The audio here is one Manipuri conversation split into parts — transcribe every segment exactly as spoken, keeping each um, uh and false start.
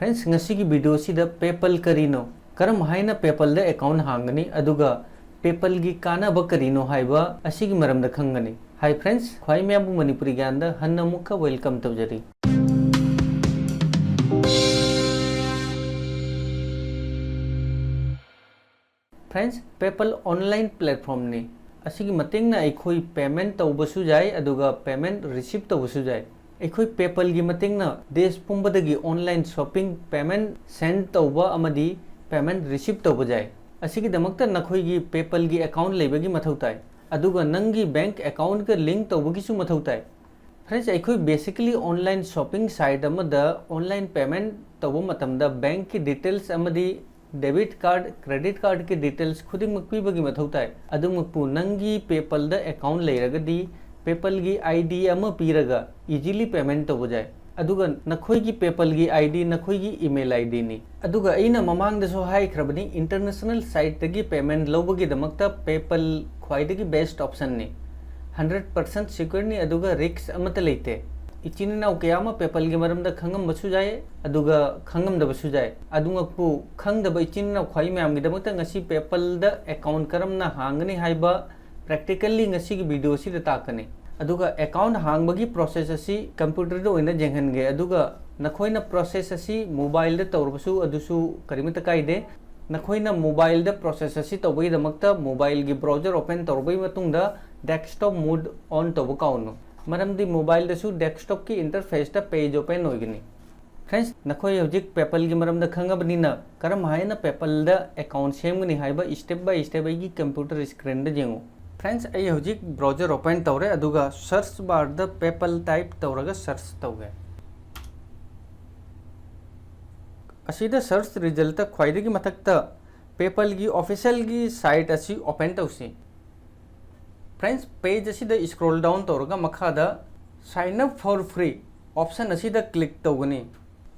Friends, ꯉꯁꯤꯒꯤ video ꯑꯁꯤꯗ PayPal ꯀꯔꯤꯅꯣ, ꯀꯔꯝ ꯍꯥꯏꯅ PayPalꯗ account ꯍꯥꯡꯒꯅꯤ, ꯑꯗꯨꯒ PayPalꯒꯤ ꯀꯥꯟꯅꯕ ꯀꯔꯤꯅꯣ ꯍꯥꯏꯕ ꯑꯁꯤꯒꯤ ꯃꯔꯝꯗ ꯈꯪꯒꯅꯤ꯫ Hi friends, ꯈ꯭ꯋꯥꯏ ꯃꯌꯥꯝꯕꯨ ꯃꯅꯤꯄꯨꯔꯤ ꯒ꯭ꯌꯥꯟꯗ ꯍꯟꯅ ꯑꯃꯨꯛꯀ welcome ꯇꯧꯖꯔꯤ꯫ Friends, PayPal online platformꯅꯤ꯫ ꯑꯁꯤꯒꯤ ꯃꯇꯦꯡꯅ ꯑꯩꯈꯣꯏ payment ꯇꯧꯕꯁꯨ ꯌꯥꯏ, ꯑꯗꯨꯒ payment receive ꯇꯧꯕꯁꯨ ꯌꯥꯏ꯫ ꯑꯩꯈꯣꯏ PayPalꯒꯤ ꯃꯇꯦꯡꯅ days ꯄꯨꯝꯕꯗꯒꯤ online shopping, payment send ꯇꯧꯕ ꯑꯃꯗꯤ payment receive ꯇꯧꯕ ꯌꯥꯏ꯫ ꯑꯁꯤꯒꯤꯗꯃꯛꯇ ꯅꯈꯣꯏꯒꯤ PayPalꯒꯤ account ꯂꯩꯕꯒꯤ ꯃꯊꯧ ꯇꯥꯏ, ꯑꯗꯨꯒ ꯅꯪꯒꯤ bank accountꯀ link ꯇꯧꯕꯒꯤꯁꯨ ꯃꯊꯧ ꯇꯥꯏ꯫ Friends, ꯑꯩꯈꯣꯏ basically online shopping site ꯑꯃꯗ online payment ꯇꯧꯕ ꯃꯇꯝꯗ bankꯀꯤ details ꯑꯃꯗꯤ debit card, credit cardꯀꯤ details ꯈꯨꯗꯤꯡꯃꯛ ꯄꯤꯕꯒꯤ ꯃꯊꯧ ꯇꯥꯏ꯫ ꯑꯗꯨꯃꯛꯄꯨ ꯅꯪꯒꯤ PayPalꯗ account ꯂꯩꯔꯒꯗꯤ PayPalꯒꯤ ID ꯑꯃ ꯄꯤꯔꯒ easily payment ꯇꯧꯕ ꯌꯥꯏ꯫ ꯑꯗꯨꯒ ꯅꯈꯣꯏꯒꯤ PayPalꯒꯤ ID ꯅꯈꯣꯏꯒꯤ email IDꯅꯤ꯫ ꯑꯗꯨꯒ ꯑꯩꯅ ꯃꯃꯥꯡꯗꯁꯨ ꯍꯥꯏꯈ꯭ꯔꯕꯅꯤ, international siteꯇꯒꯤ payment ꯂꯧꯕꯒꯤꯗꯃꯛꯇ PayPal ꯈ꯭ꯋꯥꯏꯗꯒꯤ best optionꯅꯤ꯫ Hundred percent secureꯅꯤ, ꯑꯗꯨꯒ risk ꯑꯃꯠꯇ ꯂꯩꯇꯦ꯫ ꯏꯆꯤꯟ ꯏꯅꯥꯎ ꯀꯌꯥ ꯑꯃ PayPalꯒꯤ ꯃꯔꯝꯗ ꯈꯪꯉꯝꯕꯁꯨ ꯌꯥꯏ, ꯑꯗꯨꯒ ꯈꯪꯉꯝꯗꯕꯁꯨ ꯌꯥꯏ꯫ ꯑꯗꯨꯃꯛꯄꯨ ꯈꯪꯗꯕ ꯏꯆꯤꯟ ꯏꯅꯥꯎ ꯈ꯭ꯋꯥꯏ ꯃꯌꯥꯝꯒꯤꯗꯃꯛꯇ ꯉꯁꯤ PayPalꯗ account ꯀꯔꯝꯅ ꯍꯥꯡꯒꯅꯤ ꯍꯥꯏꯕ practically ꯉꯁꯤꯒꯤ video ꯑꯁꯤꯗ ꯇꯥꯛꯀꯅꯤ꯫ ꯑꯗꯨꯒ account ꯍꯥꯡꯕꯒꯤ process ꯑꯁꯤ computerꯗ ꯑꯣꯏꯅ ꯌꯦꯡꯍꯟꯒꯦ, ꯑꯗꯨꯒ ꯅꯈꯣꯏꯅ process ꯑꯁꯤ mobileꯗ ꯇꯧꯔꯕꯁꯨ ꯑꯗꯨꯁꯨ ꯀꯔꯤꯃꯠꯇ ꯀꯥꯏꯗꯦ꯫ ꯅꯈꯣꯏꯅ mobileꯗ process ꯑꯁꯤ ꯇꯧꯕꯒꯤꯗꯃꯛꯇ mobileꯒꯤ browser open ꯇꯧꯔꯕꯒꯤ ꯃꯇꯨꯡꯗ desktop mode on ꯇꯧꯕ ꯀꯥꯎꯅꯨ, ꯃꯔꯝꯗꯤ mobileꯗꯁꯨ desktopꯀꯤ interfaceꯇ page open ꯑꯣꯏꯒꯅꯤ꯫ Friends, ꯅꯈꯣꯏ ꯍꯧꯖꯤꯛ PayPalꯒꯤ ꯃꯔꯝꯗ ꯈꯪꯉꯕꯅꯤꯅ ꯀꯔꯝ ꯍꯥꯏꯅ PayPalꯗ account ꯁꯦꯝꯒꯅꯤ ꯍꯥꯏꯕ step by step ꯑꯩꯒꯤ computer screenꯗ ꯌꯦꯡꯉꯨ꯫ Friends, ꯑꯩ ꯍꯧꯖꯤꯛ browser open ꯇꯧꯔꯦ, ꯑꯗꯨꯒ search barꯗ PayPal type ꯇꯧꯔꯒ search ꯇꯧꯒꯦ꯫ ꯑꯁꯤꯗ search resultꯇ ꯈ꯭ꯋꯥꯏꯗꯒꯤ ꯃꯊꯛꯇ PayPalꯒꯤ officialꯒꯤ site ꯑꯁꯤ open ꯇꯧꯁꯤ꯫ Friends, page ꯑꯁꯤꯗ scroll down ꯇꯧꯔꯒ ꯃꯈꯥꯗ sign up for free option ꯑꯁꯤꯗ click ꯇꯧꯒꯅꯤ꯫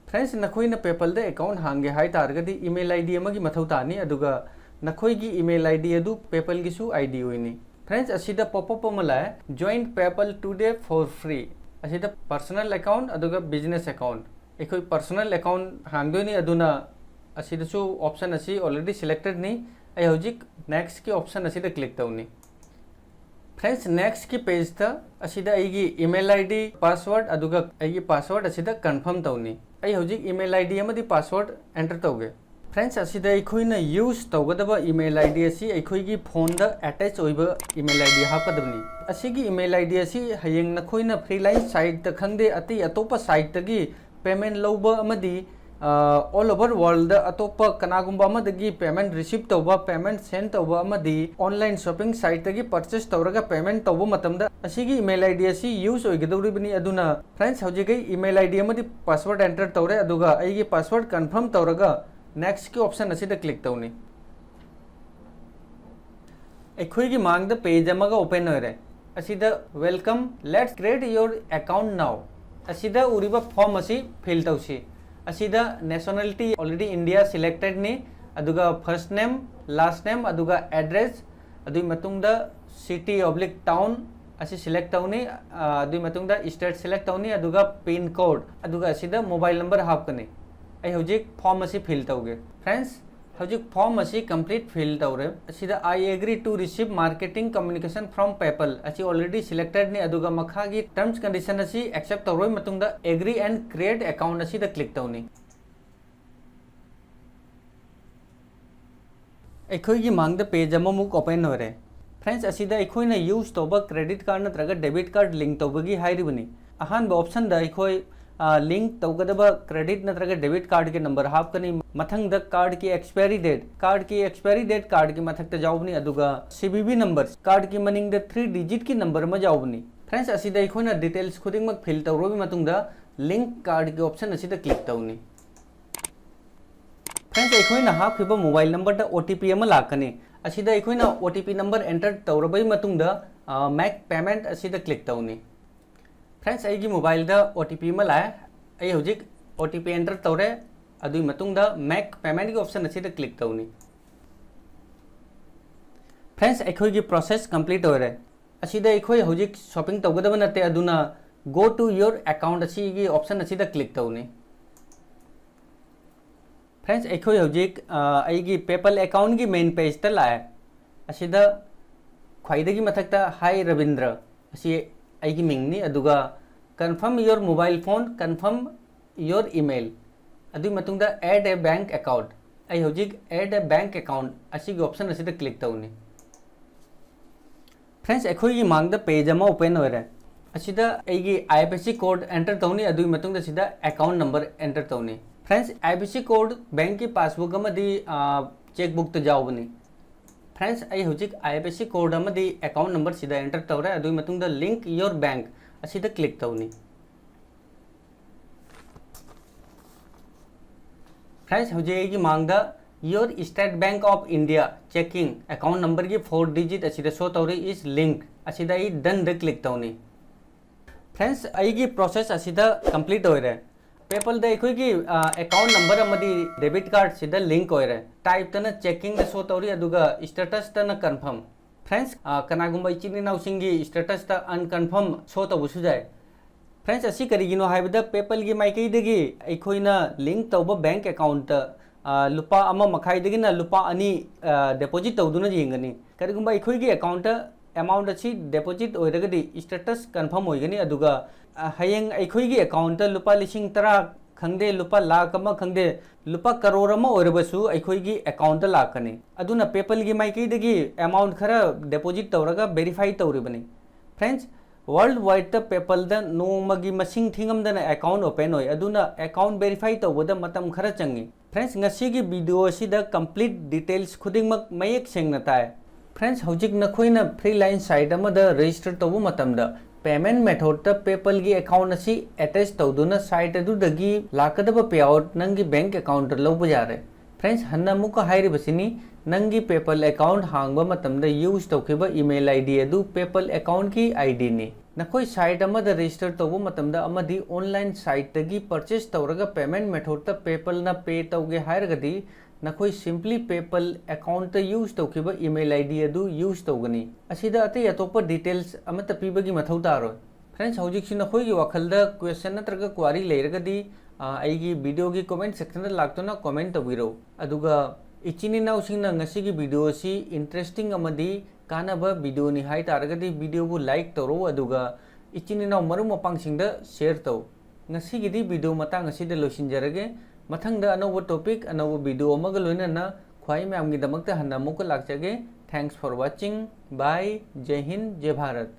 Friends, ꯅꯈꯣꯏꯅ PayPalꯗ account ꯍꯥꯡꯒꯦ ꯍꯥꯏ ꯇꯥꯔꯒꯗꯤ email ID ꯑꯃꯒꯤ ꯃꯊꯧ ꯇꯥꯅꯤ, ꯑꯗꯨꯒ ꯅꯈꯣꯏꯒꯤ email ID ꯑꯗꯨ PayPalꯒꯤꯁꯨ ID ꯑꯣꯏꯅꯤ꯫ Friends, ꯑꯁꯤꯗ pop up ꯑꯃ ꯂꯥꯛꯑꯦ, "Join PayPal today for free"꯫ ꯑꯁꯤꯗ personal account ꯑꯗꯨꯒ business account ꯑꯩꯈꯣꯏ personal account ꯍꯥꯡꯗꯣꯏꯅꯤ꯫ ꯑꯗꯨꯅ ꯑꯁꯤꯗꯁꯨ option ꯑꯁꯤ already selected ꯅꯤ꯫ ꯑꯩ ꯍꯧꯖꯤꯛ next ꯀꯤ option ꯑꯁꯤꯗ click ꯇꯧꯅꯤ꯫ Friends, next ꯀꯤ page ꯇ ꯑꯁꯤꯗ ꯑꯩꯒꯤ email ID, password, ꯑꯗꯨꯒ ꯑꯩꯒꯤ password ꯑꯁꯤꯗ confirm ꯇꯧꯅꯤ꯫ ꯑꯩ ꯍꯧꯖꯤꯛ email ID ꯑꯃꯗꯤ password enter ꯇꯧꯒꯦ꯫ Friends, ꯑꯁꯤꯗ ꯑꯩꯈꯣꯏꯅ use ꯇꯧꯒꯗꯕ email ID ꯑꯁꯤ ꯑꯩꯈꯣꯏꯒꯤ phone ꯗ attach ꯑꯣꯏꯕ email ID ꯍꯥꯞꯀꯗꯕꯅꯤ꯫ ꯑꯁꯤꯒꯤ email ID ꯑꯁꯤ ꯍꯌꯦꯡ ꯅꯈꯣꯏꯅ freelance site ꯇ ꯈꯪꯗꯦ, ꯑꯇꯩ ꯑꯇꯣꯞꯄ site ꯇꯒꯤ payment ꯂꯧꯕ ꯑꯃꯗꯤ, ꯑ, all over world ꯗ ꯑꯇꯣꯞꯄ ꯀꯅꯥꯒꯨꯝꯕ ꯑꯃꯗꯒꯤ payment receive ꯇꯧꯕ, payment send ꯇꯧꯕ ꯑꯃꯗꯤ online shopping site ꯇꯒꯤ purchase ꯇꯧꯔꯒ payment ꯇꯧꯕ ꯃꯇꯝꯗ ꯑꯁꯤꯒꯤ email ID ꯑꯁꯤ use ꯑꯣꯏꯒꯗꯧꯔꯤꯕꯅꯤ꯫ ꯑꯗꯨꯅ friends, ꯍꯧꯖꯤꯛ ꯑꯩ email ID ꯑꯃꯗꯤ password enter ꯇꯧꯔꯦ, ꯑꯗꯨꯒ ꯑꯩꯒꯤ password confirm ꯇꯧꯔꯒ next ꯀꯤ option ꯑꯁꯤꯗ click ꯇꯧꯅꯤ꯫ ꯑꯩꯈꯣꯏꯒꯤ ꯃꯥꯡꯗ page ꯑꯃꯒ open ꯑꯣꯏꯔꯦ꯫ ꯑꯁꯤꯗ "Welcome, let's create your account now" ꯑꯁꯤꯗ ꯎꯔꯤꯕ form ꯑꯁꯤ fill ꯇꯧꯁꯤ꯫ ꯑꯁꯤꯗ nationality already India selected ꯅꯤ, ꯑꯗꯨꯒ first name, last name, ꯑꯗꯨꯒ address, ꯑꯗꯨꯒꯤ ꯃꯇꯨꯡꯗ city oblique town ꯑꯁꯤ select ꯇꯧꯅꯤ, ꯑ, ꯑꯗꯨꯒꯤ ꯃꯇꯨꯡꯗ state select ꯇꯧꯅꯤ, ꯑꯗꯨꯒ pin code, ꯑꯗꯨꯒ ꯑꯁꯤꯗ mobile number ꯍꯥꯞꯀꯅꯤ꯫ ꯑꯩ ꯍꯧꯖꯤꯛ form ꯑꯁꯤ fill ꯇꯧꯒꯦ꯫ Friends, ꯍꯧꯖꯤꯛ form ꯑꯁꯤ complete fill ꯇꯧꯔꯦ꯫ ꯑꯁꯤꯗ "I agree to receive marketing communication from PayPal" ꯑꯁꯤ already selected ꯅꯤ, ꯑꯗꯨꯒ ꯃꯈꯥꯒꯤ terms condition ꯑꯁꯤ accept ꯇꯧꯔꯕ ꯃꯇꯨꯡꯗ "Agree and create account" ꯑꯁꯤꯗ click ꯇꯧꯅꯤ꯫ ꯑꯩꯈꯣꯏꯒꯤ ꯃꯥꯡꯗ page ꯑꯃꯃꯨꯛ open ꯑꯣꯏꯔꯦ꯫ Friends, ꯑꯁꯤꯗ ꯑꯩꯈꯣꯏꯅ use ꯇꯧꯕ credit card ꯅꯠꯇ꯭ꯔꯒ debit card link ꯇꯧꯕꯒꯤ ꯍꯥꯏꯔꯤꯕꯅꯤ꯫ ꯑꯍꯥꯟꯕ option ꯗ ꯑꯩꯈꯣꯏ, ꯑ, link ꯇꯧꯒꯗꯕ credit ꯅꯠꯇ꯭ꯔꯒ debit card ꯀꯤ number ꯍꯥꯞꯀꯅꯤ꯫ ꯃꯊꯪꯗ card ꯀꯤ expiry date, card ꯀꯤ expiry date card ꯀꯤ ꯃꯊꯛꯇ ꯌꯥꯎꯕꯅꯤ, ꯑꯗꯨꯒ C V V number, card ꯀꯤ ꯃꯅꯤꯡꯗ three digit ꯀꯤ number ꯑꯃ ꯌꯥꯎꯕꯅꯤ꯫ Friends, ꯑꯁꯤꯗ ꯑꯩꯈꯣꯏꯅ details ꯈꯨꯗꯤꯡꯃꯛ fill ꯇꯧꯔꯕ ꯃꯇꯨꯡꯗ link card ꯀꯤ option ꯑꯁꯤꯗ click ꯇꯧꯅꯤ꯫ Friends, ꯑꯩꯈꯣꯏꯅ ꯍꯥꯞꯈꯤꯕ mobile number ꯗ O T P ꯑꯃ ꯂꯥꯛꯀꯅꯤ꯫ ꯑꯁꯤꯗ ꯑꯩꯈꯣꯏꯅ O T P number enter ꯇꯧꯔꯕꯒꯤ ꯃꯇꯨꯡꯗ, ꯑ, make payment ꯑꯁꯤꯗ click ꯇꯧꯅꯤ꯫ Friends, ꯑꯩꯒꯤ mobile ꯗ O T P ꯑꯃ ꯂꯥꯛꯑꯦ꯫ ꯑꯩ ꯍꯧꯖꯤꯛ O T P enter ꯇꯧꯔꯦ꯫ ꯑꯗꯨꯒꯤ ꯃꯇꯨꯡꯗ make payment ꯀꯤ option ꯑꯁꯤꯗ click ꯇꯧꯅꯤ꯫ Friends, ꯑꯩꯈꯣꯏꯒꯤ process complete ꯑꯣꯏꯔꯦ꯫ ꯑꯁꯤꯗ ꯑꯩꯈꯣꯏ ꯍꯧꯖꯤꯛ shopping ꯇꯧꯒꯗꯕ ꯅꯠꯇꯦ, ꯑꯗꯨꯅ "Go to your account" ꯑꯁꯤꯒꯤ option ꯑꯁꯤꯗ click ꯇꯧꯅꯤ꯫ Friends, ꯑꯩꯈꯣꯏ ꯍꯧꯖꯤꯛ ꯑ, ꯑꯩꯒꯤ PayPal account ꯀꯤ main page ꯇ ꯂꯥꯛꯑꯦ꯫ ꯑꯁꯤꯗ ꯈ꯭ꯋꯥꯏꯗꯒꯤ ꯃꯊꯛꯇ "Hi ꯔꯕꯤꯟꯗ꯭ꯔ", ꯑꯁꯤ ꯑꯩꯒꯤ ꯃꯤꯡꯅꯤ꯫ ꯑꯗꯨꯒ "Confirm your mobile phone, confirm your email", ꯑꯗꯨꯒꯤ ꯃꯇꯨꯡꯗ "Add a bank account", ꯑꯩ ꯍꯧꯖꯤꯛ "Add a bank account" ꯑꯁꯤꯒꯤ option ꯑꯁꯤꯗ click ꯇꯧꯅꯤ꯫ Friends, ꯑꯩꯈꯣꯏꯒꯤ ꯃꯥꯡꯗ page ꯑꯃ open ꯑꯣꯏꯔꯦ꯫ ꯑꯁꯤꯗ ꯑꯩꯒꯤ IFSC code enter ꯇꯧꯅꯤ, ꯑꯗꯨꯒꯤ ꯃꯇꯨꯡꯗ ꯁꯤꯗ account number enter ꯇꯧꯅꯤ꯫ Friends, IFSC code bank ꯀꯤ passbook ꯑꯃꯗꯤ, ꯑ, chequebook ꯇ ꯌꯥꯎꯕꯅꯤ꯫ Friends, ꯑꯩ ꯍꯧꯖꯤꯛ IFSC code ꯑꯃꯗꯤ account number ꯁꯤꯗ enter ꯇꯧꯔꯦ, ꯑꯗꯨꯒꯤ ꯃꯇꯨꯡꯗ "Link your bank" ꯑꯁꯤꯗ click ꯇꯧꯅꯤ꯫ Friends, ꯍꯧꯖꯤꯛ ꯑꯩꯒꯤ ꯃꯥꯡꯗ "Your State Bank of India checking account number" ꯒꯤ four digit ꯑꯁꯤꯗ show ꯇꯧꯔꯤ, "Is linked" ꯑꯁꯤꯗ ꯑꯩ done ꯗ click ꯇꯧꯅꯤ꯫ Friends, ꯑꯩꯒꯤ process ꯑꯁꯤꯗ complete ꯑꯣꯏꯔꯦ꯫ PayPal ꯗ ꯑꯩꯈꯣꯏꯒꯤ, ꯑ, account number ꯑꯃꯗꯤ debit card ꯁꯤꯗ link ꯑꯣꯏꯔꯦ꯫ Type ꯇꯅ checking ꯗ show ꯇꯧꯔꯤ, ꯑꯗꯨꯒ status ꯇꯅ confirm꯫ Friends, ꯑ, ꯀꯅꯥꯒꯨꯝꯕ ꯏꯆꯤꯟ ꯏꯅꯥꯎꯁꯤꯡꯒꯤ status ꯇ unconfirm show ꯇꯧꯕꯁꯨ ꯌꯥꯏ꯫ Friends, ꯑꯁꯤ ꯀꯔꯤꯒꯤꯅꯣ ꯍꯥꯏꯕꯗ PayPal ꯒꯤ ꯃꯥꯏꯀꯩꯗꯒꯤ ꯑꯩꯈꯣꯏꯅ link ꯇꯧꯕ bank account ꯇ, ꯑ, ꯂꯨꯄꯥ ꯑꯃ ꯃꯈꯥꯏꯗꯒꯤꯅ ꯂꯨꯄꯥ ꯑꯅꯤ, ꯑ, deposit ꯇꯧꯗꯨꯅ ꯌꯦꯡꯒꯅꯤ꯫ ꯀꯔꯤꯒꯨꯝꯕ ꯑꯩꯈꯣꯏꯒꯤ account ꯇ amount ꯑꯁꯤ deposit ꯑꯣꯏꯔꯒꯗꯤ status confirm ꯑꯣꯏꯒꯅꯤ, ꯑꯗꯨꯒ, ꯑ, ꯍꯌꯦꯡ ꯑꯩꯈꯣꯏꯒꯤ account ꯇ ꯂꯨꯄꯥ ꯂꯤꯁꯤꯡ ꯇꯔꯥ ꯈꯪꯗꯦ, ꯂꯨꯄꯥ ꯂꯥꯈ ꯑꯃ ꯈꯪꯗꯦ, ꯂꯨꯄꯥ ꯀꯔꯣꯔ ꯑꯃ ꯑꯣꯏꯔꯕꯁꯨ ꯑꯩꯈꯣꯏꯒꯤ account ꯇ ꯂꯥꯛꯀꯅꯤ꯫ ꯑꯗꯨꯅ PayPal ꯒꯤ ꯃꯥꯏꯀꯩꯗꯒꯤ amount ꯈꯔ deposit ꯇꯧꯔꯒ verify ꯇꯧꯔꯤꯕꯅꯤ꯫ Friends, worldwide ꯇ PayPal ꯗ ꯅꯣꯡꯃꯒꯤ ꯃꯁꯤꯡ ꯊꯤꯉꯝꯗꯅ account open ꯑꯣꯏ, ꯑꯗꯨꯅ account verify ꯇꯧꯕꯗ ꯃꯇꯝ ꯈꯔ ꯆꯪꯏ꯫ Friends, ꯉꯁꯤꯒꯤ video ꯑꯁꯤꯗ complete details ꯈꯨꯗꯤꯡꯃꯛ ꯃꯌꯦꯛ ꯁꯦꯡꯅ ꯇꯥꯏ꯫ Friends, ꯍꯧꯖꯤꯛ ꯅꯈꯣꯏꯅ freelance site ꯑꯃꯗ register ꯇꯧꯕ ꯃꯇꯝꯗ payment method ꯇ PayPal ꯒꯤ account ꯑꯁꯤ attach ꯇꯧꯗꯨꯅ site ꯑꯗꯨꯗꯒꯤ ꯂꯥꯛꯀꯗꯕ payout ꯅꯪꯒꯤ bank account ꯇ ꯂꯧꯕ ꯌꯥꯔꯦ꯫ Friends, ꯍꯟꯅ ꯑꯃꯨꯛꯀ ꯍꯥꯏꯔꯤꯕꯁꯤꯅꯤ, ꯅꯪꯒꯤ PayPal account ꯍꯥꯡꯕ ꯃꯇꯝꯗ use ꯇꯧꯈꯤꯕ email ID ꯑꯗꯨ PayPal account ꯀꯤ ID ꯅꯤ꯫ ꯅꯈꯣꯏ site ꯑꯃꯗ register ꯇꯧꯕ ꯃꯇꯝꯗ ꯑꯃꯗꯤ online site ꯇꯒꯤ purchase ꯇꯧꯔꯒ payment method ꯇ PayPal ꯅ pay ꯇꯧꯒꯦ ꯍꯥꯏꯔꯒꯗꯤ, ꯅꯈꯣꯏ simply PayPal account ꯇ use ꯇꯧꯈꯤꯕ email ID ꯑꯗꯨ use ꯇꯧꯒꯅꯤ꯫ ꯑꯁꯤꯗ ꯑꯇꯩ ꯑꯇꯣꯞꯄ details ꯑꯃꯠꯇ ꯄꯤꯕꯒꯤ ꯃꯊꯧ ꯇꯥꯔꯣꯏ꯫ Friends, ꯍꯧꯖꯤꯛꯁꯨ ꯅꯈꯣꯏꯒꯤ ꯋꯥꯈꯜꯗ question ꯅꯠꯇ꯭ꯔꯒ query ꯂꯩꯔꯒꯗꯤ, ꯑ, ꯑꯩꯒꯤ videoꯒꯤ comment sectionꯗ ꯂꯥꯛꯇꯨꯅ comment ꯇꯧꯕꯤꯔꯛꯎ꯫ ꯑꯗꯨꯒ ꯏꯆꯤꯟ ꯏꯅꯥꯎꯁꯤꯡꯅ ꯉꯁꯤꯒꯤ video ꯑꯁꯤ interesting ꯑꯃꯗꯤ ꯀꯥꯟꯅꯕ videoꯅꯤ ꯍꯥꯏ ꯇꯥꯔꯒꯗꯤ videoꯕꯨ like ꯇꯧꯔꯛꯎ, ꯑꯗꯨꯒ ꯏꯆꯤꯟ ꯏꯅꯥꯎ ꯃꯔꯨꯞ ꯃꯄꯥꯡꯁꯤꯡꯗ share ꯇꯧ꯫ ꯉꯁꯤꯒꯤꯗꯤ video ꯃꯇꯥꯡ ꯑꯁꯤꯗ ꯂꯣꯏꯁꯤꯟꯖꯔꯒꯦ꯫ ꯃꯊꯪꯗ ꯑꯅꯧꯕ topic, ꯑꯅꯧꯕ video ꯑꯃꯒ ꯂꯣꯏꯅꯅ ꯈ꯭ꯋꯥꯏ ꯃꯌꯥꯝꯒꯤꯗꯃꯛꯇ ꯍꯟꯅ ꯑꯃꯨꯛꯀ ꯂꯥꯛꯆꯒꯦ꯫ Thanks for watching. Bye. ꯖꯩ Hind, ꯖꯩ Bharat.